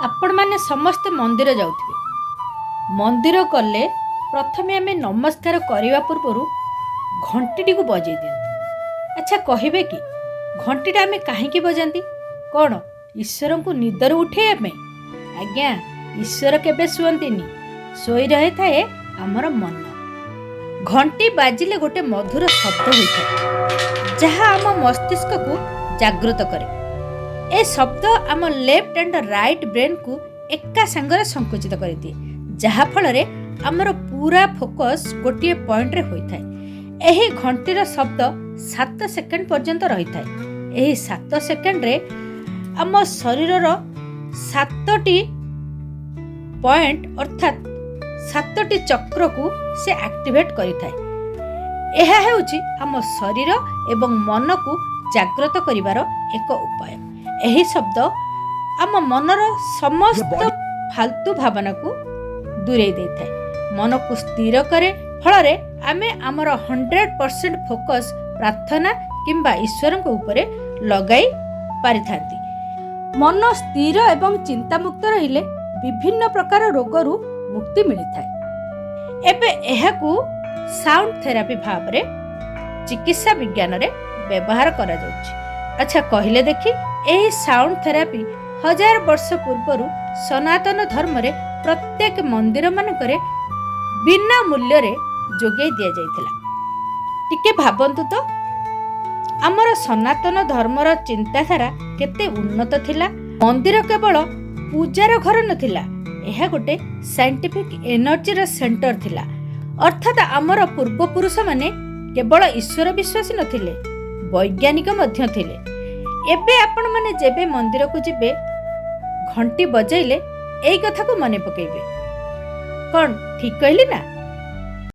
ଆପଣମାନେ ସମସ୍ତେ ମନ୍ଦିର ଯାଉଥିବେ। ମନ୍ଦିର ଗଲେ ପ୍ରଥମେ ଆମେ ନମସ୍କାର କରିବା ପୂର୍ବରୁ ଘଣ୍ଟିଟିକୁ ବଜେଇ ଦିଅନ୍ତୁ। ଆଚ୍ଛା, କହିବେ କି ଘଣ୍ଟିଟା ଆମେ କାହିଁକି ବଜାନ୍ତି? କ'ଣ ଈଶ୍ୱରଙ୍କୁ ନିଦରୁ ଉଠେଇବା ପାଇଁ? ଆଜ୍ଞା, ଈଶ୍ୱର କେବେ ଶୁଅନ୍ତିନି। ଶୋଇ ରହିଥାଏ ଆମର ମନ। ଘଣ୍ଟି ବାଜିଲେ ଗୋଟେ ମଧୁର ଶବ୍ଦ ହୋଇଥାଏ, ଯାହା ଆମ ମସ୍ତିଷ୍କକୁ ଜାଗୃତ କରେ। ଏ ଶବ୍ଦ ଆମ ଲେଫ୍ଟ ଆଣ୍ଡ ରାଇଟ୍ ବ୍ରେନ୍କୁ ଏକା ସାଙ୍ଗରେ ସଙ୍କୁଚିତ କରିଦିଏ, ଯାହାଫଳରେ ଆମର ପୁରା ଫୋକସ୍ ଗୋଟିଏ ପଏଣ୍ଟରେ ହୋଇଥାଏ। ଏହି ଘଣ୍ଟିର ଶବ୍ଦ 7 ସେକେଣ୍ଡ ପର୍ଯ୍ୟନ୍ତ ରହିଥାଏ। ଏହି 7 ସେକେଣ୍ଡରେ ଆମ ଶରୀରର ସାତଟି ପଏଣ୍ଟ, ଅର୍ଥାତ୍ ସାତଟି ଚକ୍ରକୁ ସେ ଆକ୍ଟିଭେଟ୍ କରିଥାଏ। ଏହା ହେଉଛି ଆମ ଶରୀର ଏବଂ ମନକୁ ଜାଗ୍ରତ କରିବାର ଏକ ଉପାୟ। ଏହି ଶବ୍ଦ ଆମ ମନର ସମସ୍ତ ଫାଲତୁ ଭାବନାକୁ ଦୂରେଇ ଦେଇଥାଏ, ମନକୁ ସ୍ଥିର କରେ। ଫଳରେ ଆମେ ଆମର 100% ଫୋକସ୍ ପ୍ରାର୍ଥନା କିମ୍ବା ଈଶ୍ୱରଙ୍କ ଉପରେ ଲଗାଇ ପାରିଥାନ୍ତି। ମନ ସ୍ଥିର ଏବଂ ଚିନ୍ତାମୁକ୍ତ ରହିଲେ ବିଭିନ୍ନ ପ୍ରକାର ରୋଗରୁ ମୁକ୍ତି ମିଳିଥାଏ। ଏବେ ଏହାକୁ ସାଉଣ୍ଡ ଥେରାପି ଭାବରେ ଚିକିତ୍ସା ବିଜ୍ଞାନରେ ବ୍ୟବହାର କରାଯାଉଛି। ଆଚ୍ଛା, କହିଲେ ଦେଖି, ଏହି ସାଉଣ୍ଡ ଥେରାପି ହଜାର ବର୍ଷ ପୂର୍ବରୁ ସନାତନ ଧର୍ମରେ ପ୍ରତ୍ୟେକ ମନ୍ଦିରମାନଙ୍କରେ ବିନା ମୂଲ୍ୟରେ ଯୋଗାଇ ଦିଆଯାଇଥିଲା। ଟିକେ ଭାବନ୍ତୁ ତ, ଆମର ସନାତନ ଧର୍ମର ଚିନ୍ତାଧାରା କେତେ ଉନ୍ନତ ଥିଲା। ମନ୍ଦିର କେବଳ ପୂଜାର ଘର ନଥିଲା, ଏହା ଗୋଟେ ସାଇଣ୍ଟିଫିକ୍ ଏନର୍ଜିର ସେଣ୍ଟର ଥିଲା। ଅର୍ଥାତ୍ ଆମର ପୂର୍ବପୁରୁଷମାନେ କେବଳ ଈଶ୍ୱର ବିଶ୍ୱାସୀ ନଥିଲେ, ବୈଜ୍ଞାନିକ ମଧ୍ୟ ଥିଲେ। ଏବେ ଆପଣମାନେ ଯେବେ ମନ୍ଦିରକୁ ଯିବେ, ଘଣ୍ଟି ବଜାଇଲେ ଏଇ କଥାକୁ ମନେ ପକେଇବେ। କ'ଣ ଠିକ୍ କହିଲି ନା?